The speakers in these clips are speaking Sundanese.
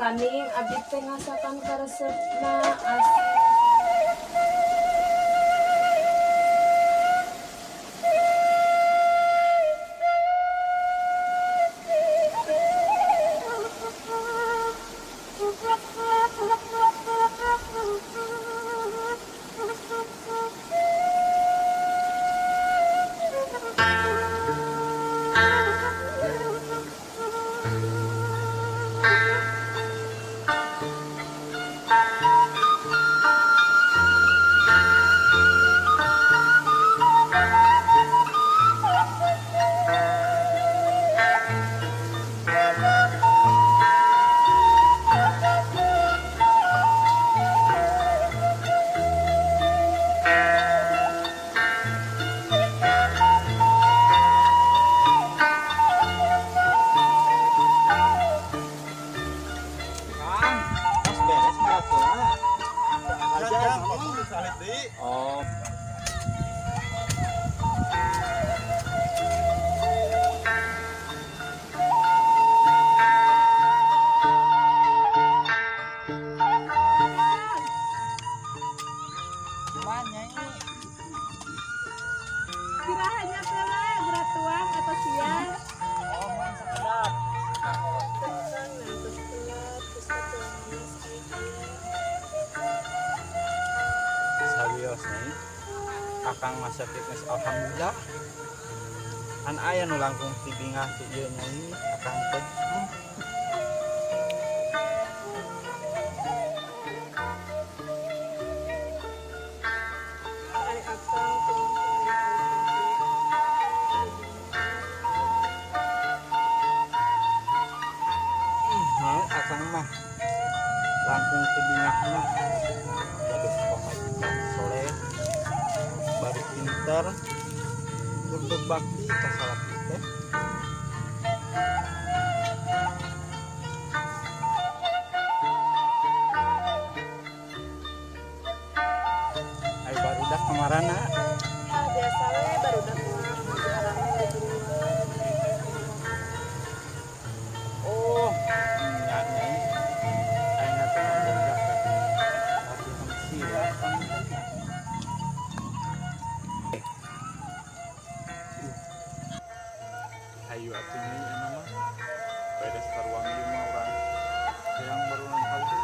Makaning abdi teh ngasakan karesepna asli. Oh. Gerahnya teh gerah tuang atau siang? Oh, sekedap. Sawios nih, akang masa fitness alhamdulillah. An aya nu langkung ti bingah ti ieu nyai akang teh. Akang mah langkung ti bingahna. Gaduh pamajikan soleh, bari pinter, tur berbakti ka salaki teh. Ai barudak kamarana? Ya biasa we barudak mah rame di rumah. Oh, nya nyai. Ayeuna teh barudak teh latihan silat panginten. Hayu atuh nyai anu mah beres ka ruang ieu mah urang hayang berulang kali.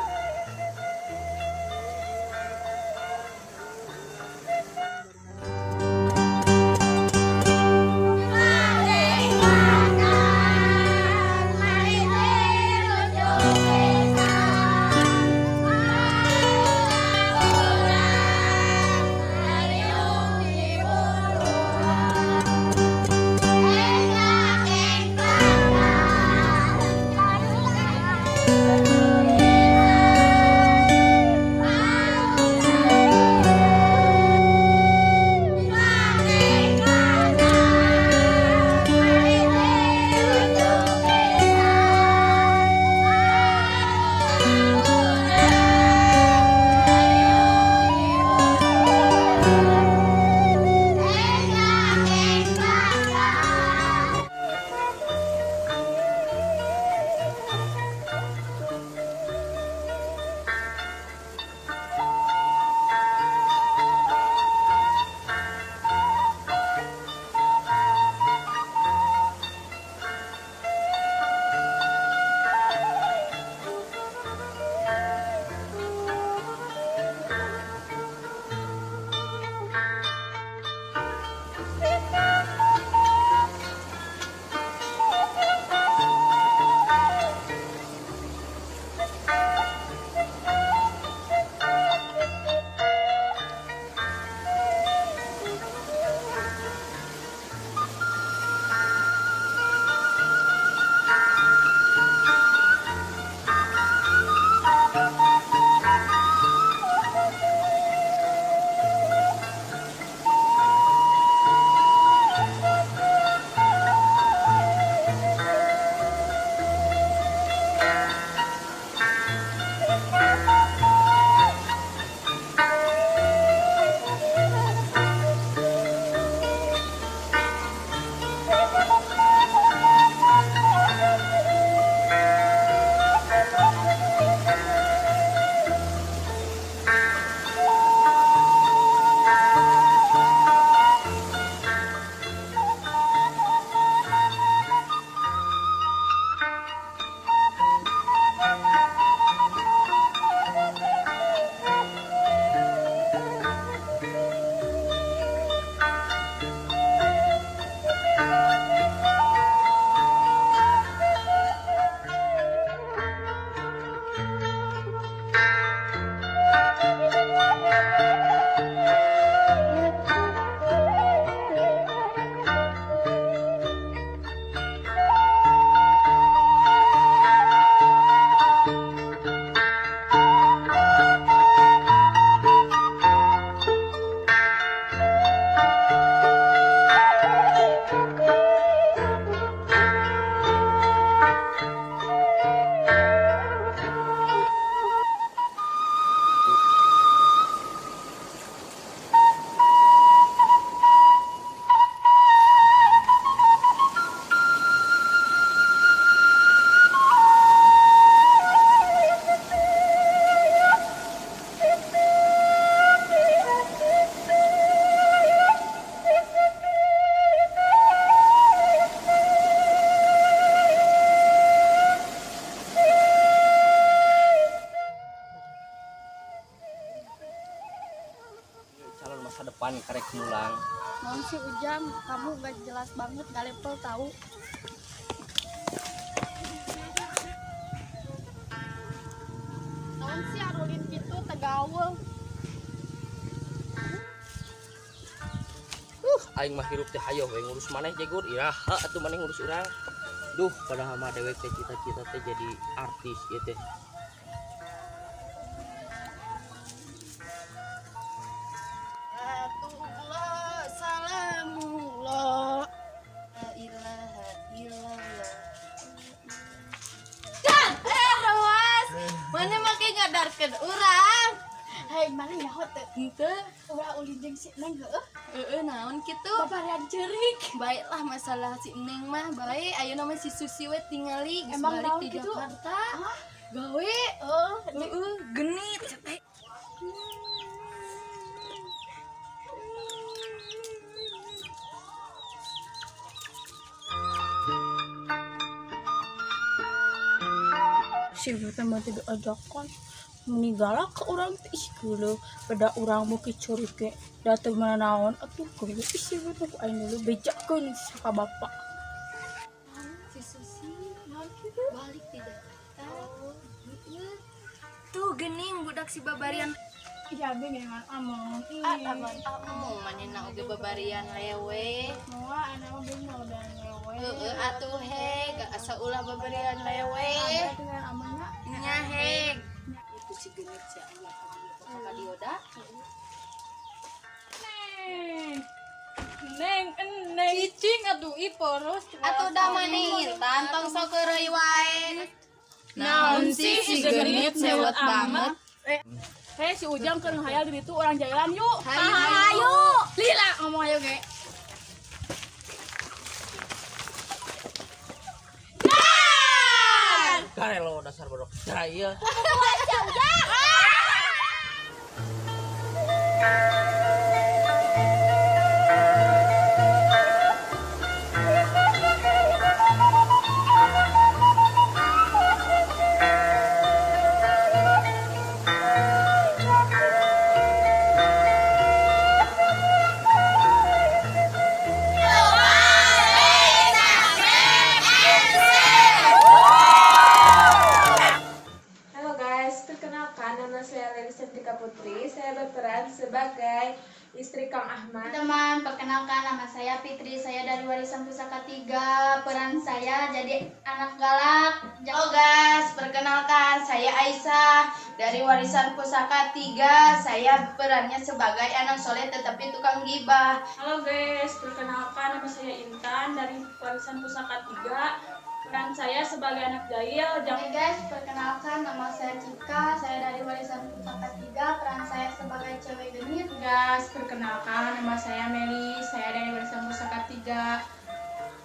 Pan karek mulang. Naon sih Ujang, kamu gak jelas banget, gak level tahu. Naon sih arulin gitu tegaul. Aing mah hirup teh hayoh we ngurus maneh jegur iraha atuh maneh ngurus urang. Duh, padahal mah dewek teh cita-cita teh jadi artis ieu teh. Salatullah salamullah la ilaha illallah. Kan, rawas. Mana make ngadarkeun urang? Hei, mana nyaho teu? Henteu. Urang ulin jeung si Neng heueuh. Heeh, naon kitu? Babarian ceurik. Baiklah masalah si Neng mah, bae ayeuna mah si Susi we tingali geus Emang balik naon di kitu? Jakarta. Gawe, Oh, heeh, genit teh. Si teh mah teu diajakan meni galak ke urang teh ih geuleuh pada urang mau ceurik ge da teu naon atuh geuleuh ih si teh ku aing dulu bejakeun ka bapak. Si Susi naon kitu? Balik di Jakarta. Heeh. Tuh gening budak si babarian. Iya abi geningan among. Ah, among among manehna oge babarian lewe. Moal anak mah bener babarian lewe. Heeh atuh heg, asa ulah babarian lewe. Dengan amangna Nya heg. Itu si genit si aya ka dieu da. Neng eneng Cicing atuh ih poros. Atuh da maneh Intan tong sok heureuy wae. Naon sih si genit sewot banget. Hei si Ujang keur ngahayal di ditu urang jalan yuk. Hayu. Lila ngomong ayo ge. Karelo dasar bodoh. Cara ieu. Halo guys, perkenalkan nama saya Lelis Cantika Putri. Saya berperan sebagai istri Kang Ahmad. Teman, perkenalkan nama saya Fitri. Saya dari Warisan Pusaka 3. Peran saya jadi anak galak. Halo guys, perkenalkan saya Aisyah dari Warisan Pusaka 3. Saya perannya sebagai anak soleh tetapi tukang gibah. Halo guys, perkenalkan nama saya Intan dari Warisan Pusaka 3. Peran saya sebagai anak jahil. Hai guys, perkenalkan nama saya Cika. Saya dari Warisan Pusaka 3. Peran saya sebagai cewek genit. Guys, perkenalkan nama saya Meli. Saya dari Warisan Pusaka 3.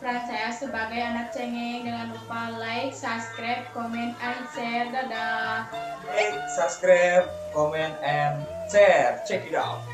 Peran saya sebagai anak cengeng. Jangan lupa like, subscribe, comment, and share. Dadah. Like, subscribe, comment, and share. Check it out.